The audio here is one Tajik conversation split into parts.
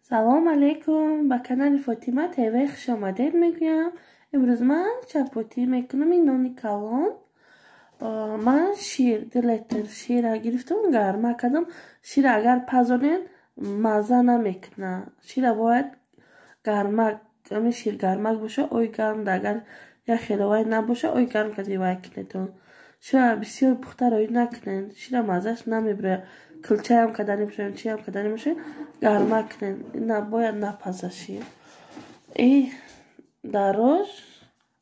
Салом алейкум, ба канали Фотима ТВ хуш омадед мегӯям. Имрӯз ман чапотӣ мекунам, ин нони калон. Ман шир, 2 литр шира гирифтам, гарма кардам. Шира агар пазонед, мазза намекунад. Шира бояд гармак, ҳамин шир гармак боша, ой гарм, агар як хеловай набоша, ой гарм кади вай кунедон. Шира бисёр пухта рӯй накунед, шира маззаш намебирояд. Килчаям кардани бошем, чиям кардани бошем, гарма кунед, бояд напаза шир. И дароз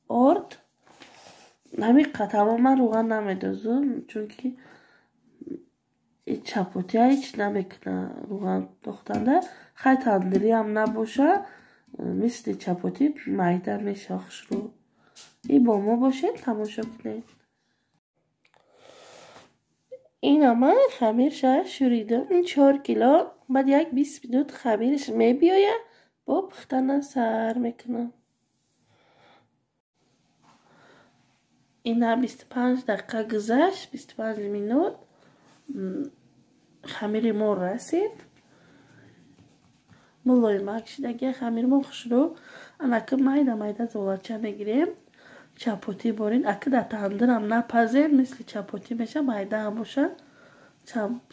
орд ҳамин тамоман равған намедозум, чунки чапотия ҳеч намекунад равған дохтанда. Хай тандириам набоша, мисли чапотӣ майда мешава хушрӯ. И бо мо бошед, тамошо кунед. Ина ман хамирша шӯридам, ин 4 кило, баъд як 20 минут хамирш мебиёяд, бо пухтана сар мекунам. Ина 25 дақиқа гузашт, 25 минут хамири мо расид. Мулоимак шидаги хамири мо хушрӯ. Анаки майда майда золача мегирем. Чапотӣ борин, аки дар тандирам напазем, мисли чапотӣ меша, майда ҳам боша.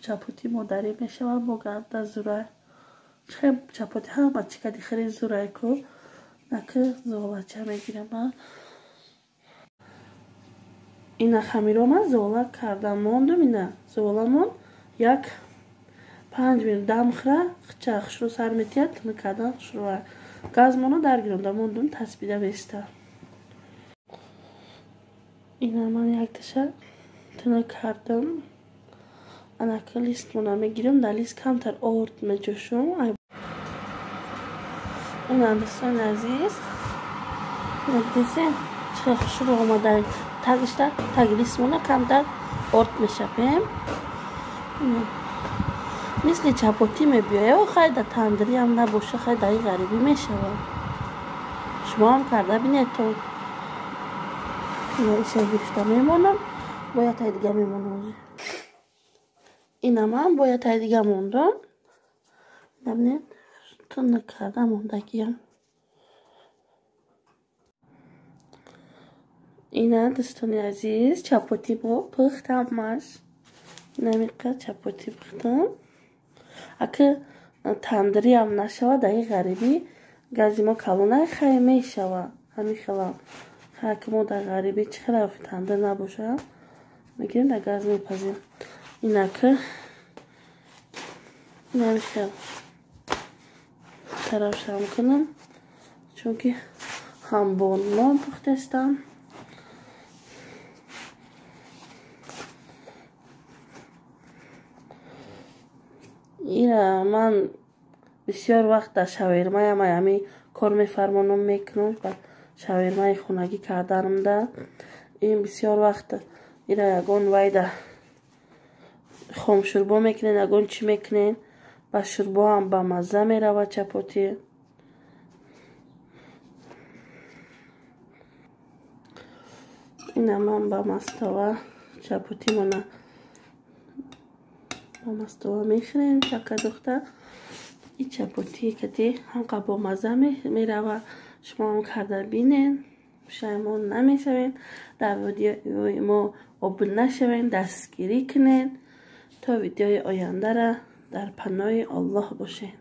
Чапотӣ модарӣ мешава, бо гарда зурай. Чапотӣ ҳама чӣ кади хеле зурай ку. Аки золача мегирам ман. Ина хамиро ман зола кардам, мондум, ина зола монд. Як 5 минут дам хӯра, хча хушрӯ сар метиҳад, тунук кардан хушрӯ. Газмоно дар гиронда мондум, таспида беста. Ина ман якташа тунук кардам. Анака листмона мегирам, дар лист камтар орд меҷӯшам. Ина дӯстони азиз, дидем чӣ хушрӯ омада. Тагишта таги листмона камтар орд мешапем. Мисли чапотӣ мебиёяд, хай дар тандириам набоша, хай дар ин ғарибӣ мешавад. Шумо ҳам карда бинед то. Ина иша гирифта мемонам, бояд тай дига мемонам. Ина ман бояд тай дига мондам. Бинед, тунук карда мондагиям. Ина дӯстони азиз, чапотӣ мо пухтам маш. Ина чапотӣ пухтам. Аки тандириам нашава, дар ин ғарибӣ гази мо калона хай мешава. Ҳамин хелам. Ки мо дар ғарибӣ чӣ хела тандир набоша, мегирем дар газ мепазем. Инаки инами хел тарафшам кунам, чунки ҳам бо нон пухтестам. Ира ман бисёр вақт дар шавермаям ҳамин кор мефармонам мекунам, шавермаи хонагӣ карданамда. Ин бисёр вақт ира ягон вайда хомшурбо мекунен, ягон чӣ мекунен, ба шурбо ҳам ба мазза меравад чапотӣ. Ина ман ба мастова чапотимона ба мастова мехӯрем, чака духта. Ин чапотӣ кати ҳамқа бо мазза меравад. Шумо ҳам карда бинед, пушаймон намешавед. Дар видеои мо обуна шавед, дастгирӣ кунед. То видеои ояндара дар паноҳи Аллоҳ бошед.